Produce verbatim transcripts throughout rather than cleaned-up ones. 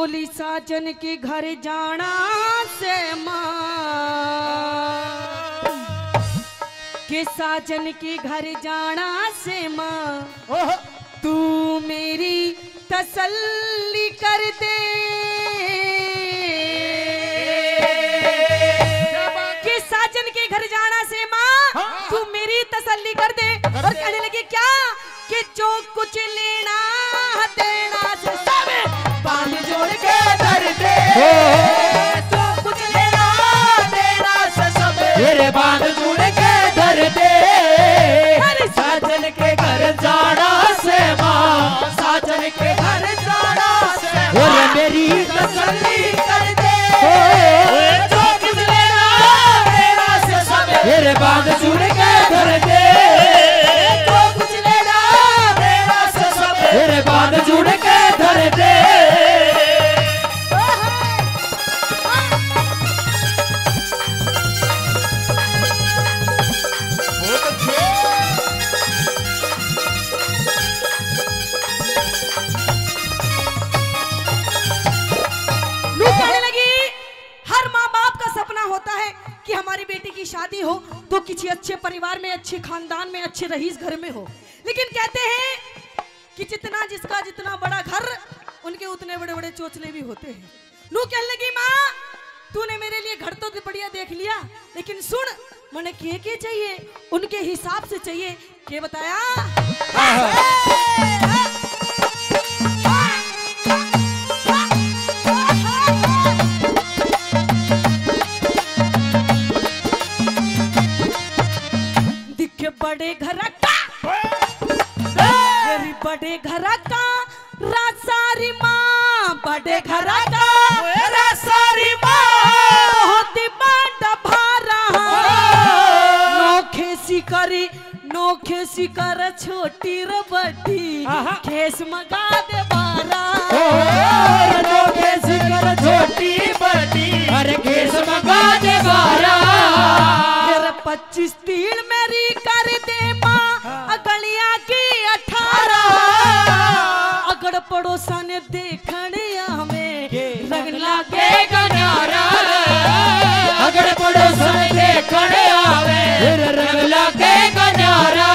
बोली, साजन के घर जाना से माँ, के साजन के घर जाना से माँ, ओहो। तू मेरी तसल्ली कर दे। क्या बात? कि साजन के घर जाना से माँ, हाँ। तू मेरी तसल्ली कर दे। कर और दे। कहने लगी क्या कि जो कुछ लेना देना से सब बांध जोड़ के धर दे। ओ। जो कुछ लेना देना से सब मेरे बांध जोड़ के धर दे। अरे साजन के घर जाना से माँ, साजन के घर जाना से और माँ, मेरी तसल्ली कर दे। ओ। जो कुछ लेना देना से सब मेरे बांध जोड़ के धर दे। जो कुछ लेना देना से सब मेरे बांध जोड़ के धर दे। बहुत अच्छे। नू कहने लगी, हर माँ बाप का सपना होता है कि हमारी बेटी की शादी हो तो किसी अच्छे परिवार में, अच्छे खानदान में, अच्छे रईस घर में हो। लेकिन कहते हैं कि जितना, जिसका जितना बड़ा घर, उनके उतने बड़े बड़े चोचले भी होते हैं। नू कहने लगी, माँ, तूने मेरे लिए घर तो बढ़िया देख लिया, लेकिन सुन, मने के के चाहिए, उनके हिसाब से चाहिए। के बताया? दिखे बड़े घर का, मेरी बड़े घर का रासा री माँ, बड़े घर का रासा री माँ। बहुत ही बड़ा भारा, नोखे शिकारी, नोखे शिकार छोटी र बड़ी, आहा। खेस मंगा दे बारा। ओ, नोखे शिकार छोटी बड़ी, अरे खेस मंगा दे बारा। मेरा पच्चीस तीन मेरी कर दे माँ, हाँ। अगलियां की अठारह। अगड़ पड़ोसा ने देखण आवे, के? रंग लागे गन्यारा। अगड़ पड़ोसा ने देखण आवे, फिर रंग लागे गन्यारा।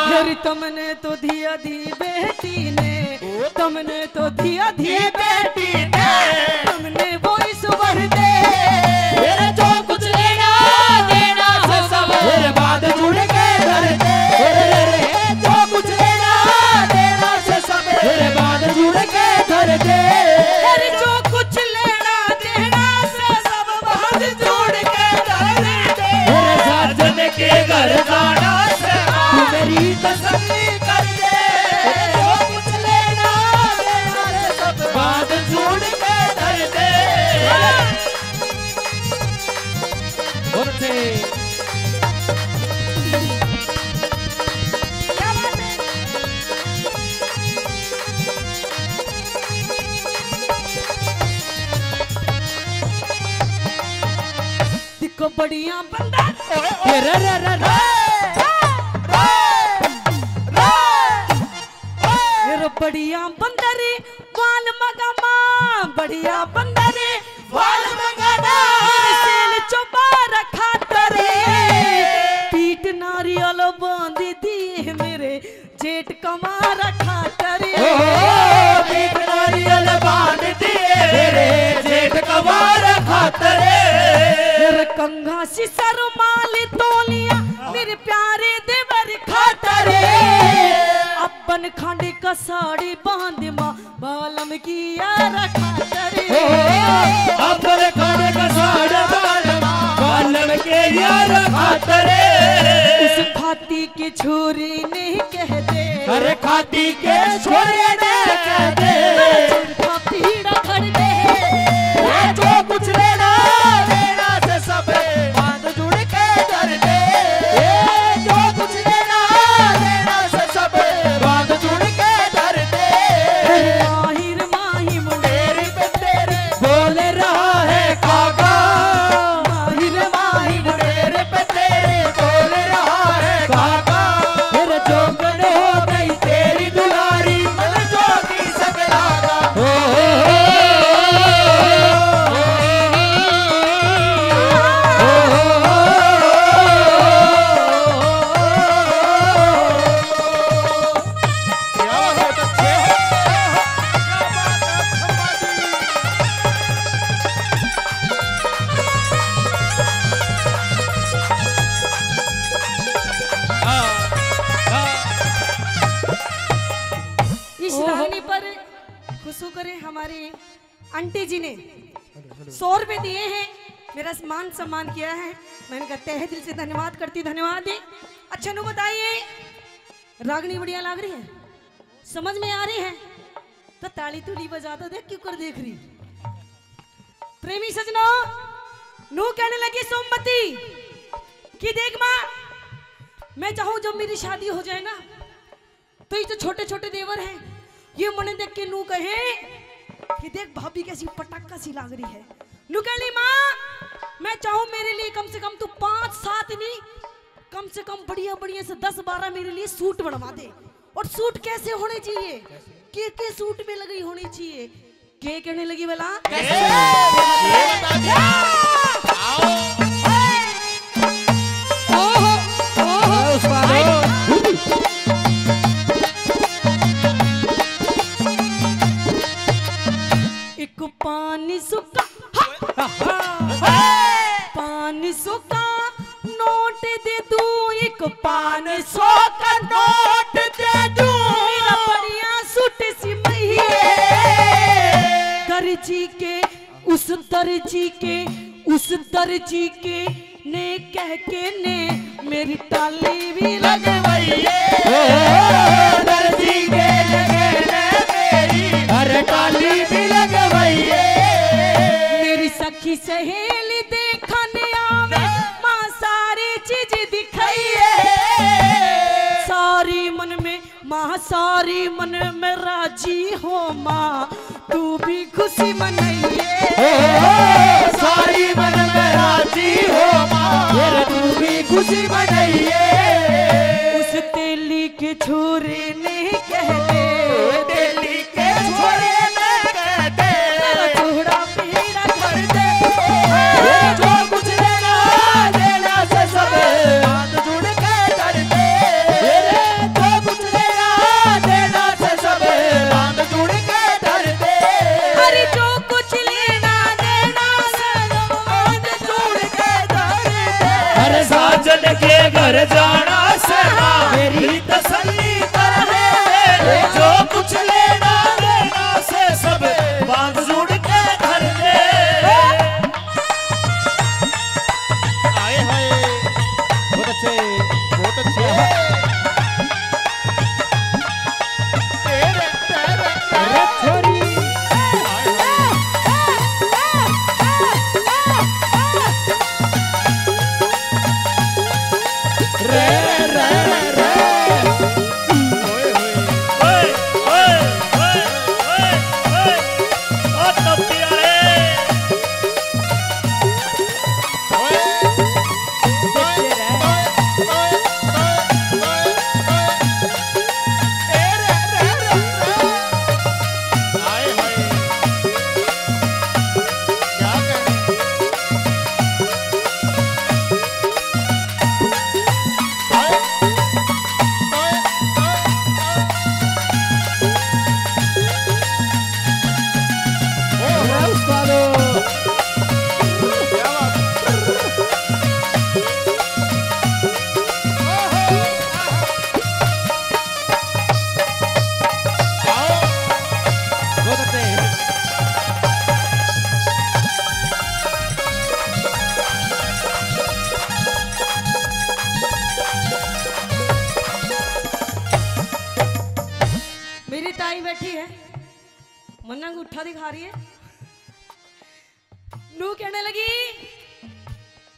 फिर तमने तो धिया धी बेटी ने, ओ। तमने तो धिया धी बेटी ने, तमने वो ईश्वर दे। मेरा जो कुछ लेना देना से सब मेरे बांध जोड़ के धर दे। मेरे जो कुछ लेना देना से सब मेरे बांध जोड़ के धर दे। मेरे जो कुछ लेना देना से सब बांध जोड़ के धर दे। मेरे साजन के घर जाना से तू मेरी तसल्ली कर दे। मेरे जो कुछ लेना देना से सब बांध जोड़ के धर दे। बहुत अच्छे। क्या बात है? दिखो बढ़िया बंदा। ए, रे, रे, रे, रे। ये रो बढ़िया बंदर, वाल मगामा, बढ़िया बंदर, वाल मगामा। मेरे सेल चोबा रखा तरे, पीट नारियल बांध दिए मेरे जेठ कमार खातर। ओ, पीट नारियल बांध दिए मेरे जेठ कमार खातर। मेरे कंघा सिसर माल तोलिया, मेरे प्यारे देवर खातर। अपन खंड का साड़ी बांध माँ, बालम की यार खातर। ओ, अपन खंड का साड़ी बांध माँ, बालम के यार खातर। उस खाती की छोरी नहीं कह दे। अरे खाती के छोरे ने कह दे। था पीड़ा धर दे। ए, जो कुछ लेना देना से सब बांध जुड़ के धर दे। ए, जो कुछ लेना देना से सब बांध जुड़ के धर दे। माहिर माही मुंडेरी पे तेरे बोल रहा है काका। माहिर माही मुंडेरी पे तेरे बोल रहा है काका। फिर जोगन हो गई तेरी दुलारी, मन हमारी आंटी जी ने सौ रुपए दिए हैं, मेरा मान सम्मान किया है। मैं इनका तहे दिल से धन्यवाद करती हूँ, धन्यवाद है। अच्छा, नु बताइए, रागनी बढ़िया लाग रही है, समझ में आ रही है, तो ताली तुली बजा दो। देख, क्यों कर देख रही। प्रेमी सजनों, नू कहने लगी सोमवती कि देख माँ, मैं चाहूँ जब मेरी शादी हो जाए ना, तो ये जो छोटे छोटे देवर हैं, ये मने देख के नू कहे कि देख भाभी कैसी पटाखा सी लाग रही है। नू कहने लगी, माँ, मैं चाहूँ मेरे लिए कम से कम तू पाँच सात नहीं, कम से कम बढ़िया बढ़िया से दस बारह मेरे लिए सूट बनवा दे। और सूट कैसे होने चाहिए, के के सूट में लगी होनी चाहिए, के कहने लगी भला? कैसे? ये बता दे। आओ। ओहो, ओहो। अरे उस्ताद। एक पानी सुक्का, पाँच सौ का नोट दे दूं, एक पाँच सौ का नोट दे दूं। मेरा बढ़िया सूट सिमैये। दर्जी के, उस दर्जी के, उस दर्जी के ने कह के ने मेरी टाली भी लगवाइए। ओ, दर्जी के ने मेरी, अरे टाली भी लगवाइए। मेरी सखी सहेली देखने आवे, माँ सारी चीज दिखाइए। सारी मन में माँ, सारी मन में राजी हो माँ, तू भी खुशी मनाइए। ओ, सारी मन में राजी हो माँ, फिर तू भी खुशी मनाइए। उस तेली के छोरे ने कह दे, तेली के छोरे ने कह दे, तेरा चूड़ा पीड़ा कर दे। ओ, जो कुछ लेना देना से सब बांध जुड़ के धर दे। जो कुछ लेना देना से सब बांध जुड़ के धर दे। अरे जो कुछ लेना देना से सब बांध जुड़ के धर दे। अरे साजन के घर जाना से माँ मेरी तसल्ली कर दे। जो कुछ लेना देना से सब बांध जुड़ के धर दे। आए हाय, बहुत अच्छे, बहुत अच्छे। अरे छोरी। रे, रे, रे, रे। ओए, ओए, ओए, ओए, ओए, ओए। ओ तपिया रे। ओए, ओए, ओए, ओए, ओए, ओए। ए रे, रे, रे, रे। हाय, हाय। क्या कहने? मेरी ताई बैठी है, मन्ना अंगूठा दिखा रही है। नू कहने लगी,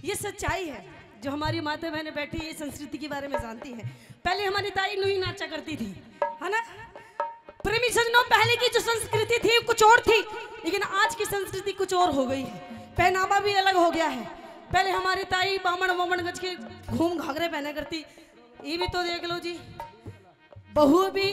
ये सच्चाई है, जो हमारी माता बहनें बैठी ये संस्कृति के बारे में जानती है। पहले हमारी ताई नू ही नाचा करती थी, है ना? प्रेमी सजनों, पहले की जो संस्कृति थी कुछ और थी, लेकिन आज की संस्कृति कुछ और हो गई है। पहनावा भी अलग हो गया है। पहले हमारी ताई बामण वामण गज के घूम घाघरे पहना करती, ये भी तो देख लो जी। बहू भी,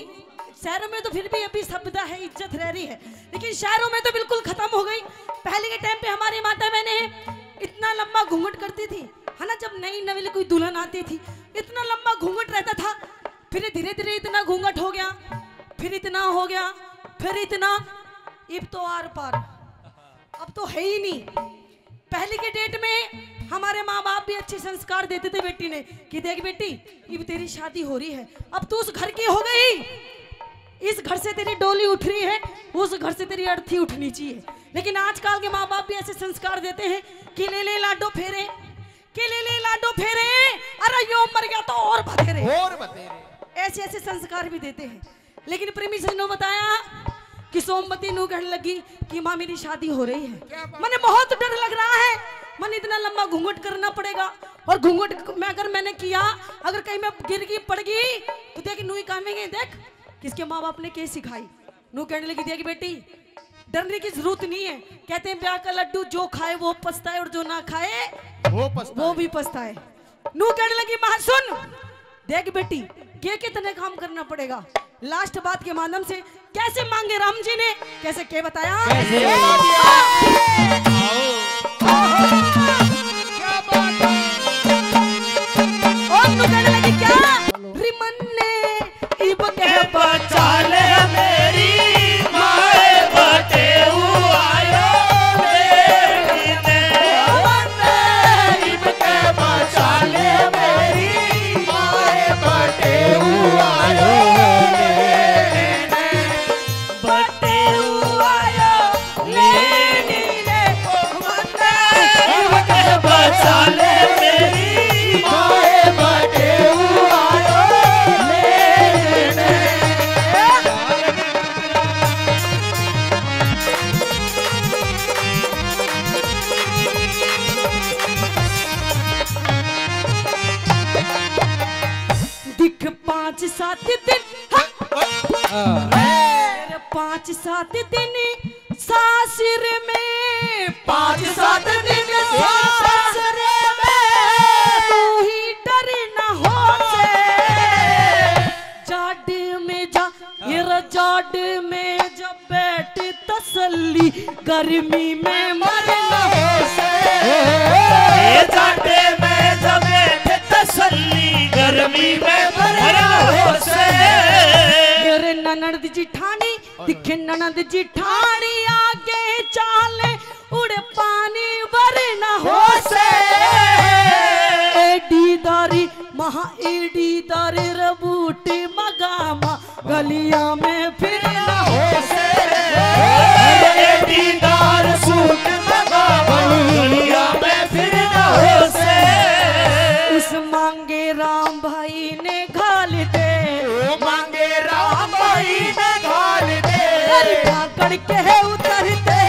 शहरों में तो फिर भी अभी सभ्यता है, इज्जत रह रही है, लेकिन शहरों में तो बिल्कुल खत्म हो गई। पहले के टाइम पे हमारी माता बहनें इतना लंबा घूंघट करती थी, है ना, जब नई नवेली कोई दुल्हन आती थी, इतना लंबा घूंघट रहता था, फिर धीरे धीरे इतना घूंघट हो गया, फिर इतना हो गया, फिर इतना, इब तो आर पार, अब तो है ही नहीं। पहले के डेट में हमारे माँ बाप भी अच्छे संस्कार देते थे बेटी ने कि देख बेटी, इब तेरी शादी हो रही है, अब तू उस घर की हो गई, इस घर से तेरी डोली उठ रही है, उस घर से तेरी अर्थी उठनी चाहिए। लेकिन आजकल के माँ बाप भी ऐसे संस्कार देते हैं कि ले ले लाडो फेरे, कि ले ले लाडो फेरे, अरे यो मर गया तो और बतेरे। और बतेरे। ऐसे ऐसे संस्कार भी देते हैं। लेकिन प्रेमी सज्जनों बताया कि सोमवती नू कहने लगी कि माँ, मेरी शादी हो रही है, क्या बात? मने बहुत डर लग रहा है, मने इतना लंबा घूंघट करना पड़ेगा, और घूंघट मैं अगर मैंने किया, अगर कहीं मैं गिर गई पड़ गई तो देख नू ही कामेंगे, देख किसके माँ बाप ने के सिखाई। नू कहने लगी, देख बेटी, डरने की जरूरत नहीं है। कहते हैं ब्याह का लड्डू जो खाए वो पछताए और जो ना खाए वो पछताए। वो भी पछताए। नू कहने लगी, माँ सुन, देख बेटी, के कितने काम करना पड़ेगा। लास्ट बात के माध्यम से कैसे मांगे राम जी ने, कैसे के बताया? कैसे? आओ। क्या बात है? और नू कहने लगी क्या? रिमन ने इब के बचा ले मेरी माए बटेऊ आयो मेरी ने। रिमन ने इब के बचा ले मेरी माए बटेऊ आयो मेरी ने। बटेऊ आयो लेनी ने। बचा ले मेरी माए बटेऊ आयो लेने। दिख पाँच सात दिन, हाँ। हाँ। पाँच सात दिन सासर में, पाँच सात दिन सासर में, तू ही डर न हो से। जाड़ में जा, ये रा जाड़ में जब बैठ तसल्ली, गर्मी में मर न हो से। ए जाड़ में जब बैठ तसल्ली, गर्मी में मर न हो से। मेरे ननद जिठानी दिखे ननद जिठानी आगे चाले, उड़े पानी भर न हो से। एडी दारी, महा एडी दारी रे बूटी मगामा, गलिया में फिर न हो से। एडी दार सूट मगामा, गलिया में फिर न हो से। उस मांगे राम भाई ने घाल दे, ओ मांगे राम भाई ने घाल दे। अरे भागड़ के उतरते